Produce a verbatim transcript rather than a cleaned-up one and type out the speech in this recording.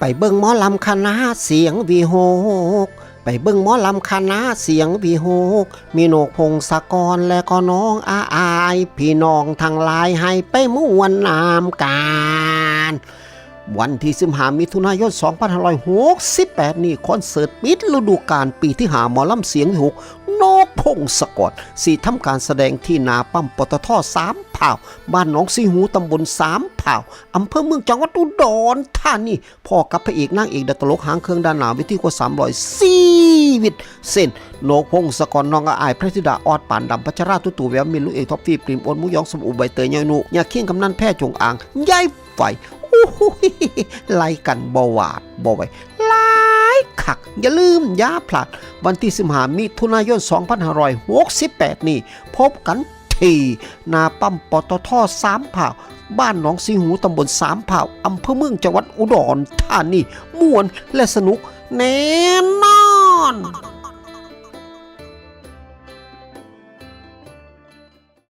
ไปเบิ่งหมอลำคณะเสียงวีหก ไปเบิ่งหมอลำคณะเสียงวีหก มีโหนก พงศกร และก็น้องอาอาย พี่น้องทั้งหลายให้ไปม่วนนำกัน วันที่สิบห้ามิถุนายนสองพันห้าร้อยหกสิบแปดนี้ คอนเสิร์ตปิดฤดูกาลปีที่ห้า หมอลำเสียงวีหก โหนก พงศกร สิทำการแสดงที่หน้าปั๊ม ปตท สามพร้าว บ้านหนองสีหู ตำบลสามพร้าว อำเภอเมือง จังหวัดอุดรธานี พ้อกับพระเอกนางเอกและตลกหางเครื่องด้านหน้าเวทีกว่าสามร้อย ชีวิตเส้น โหนก พงศกร น้องอาอาย พระธิดา ออด ปานดำ พัชรา ตุ๊ตู่ แววมิน ลูกเอก ท็อฟฟี่ ปริม โอน หมูหยอง สมอุบ ใบเตย ยายนุ ยาเคียง กำนัน แพร่ จงอาง ยายไฝ โอ้โห ไล่กันบ่หวาดบ่ไหว หลายคัก อย่าลืมอย่าพลาด วันที่สิบห้ามิถุนายนสองพันห้าร้อยหกสิบแปดนี้ พบกันที่หน้าปั๊ม ปตท สามพร้าว บ้านหนองสีหู ตำบลสามพร้าว อำเภอเมือง จังหวัดอุดรธานี ม่วนและสนุกแน่นอน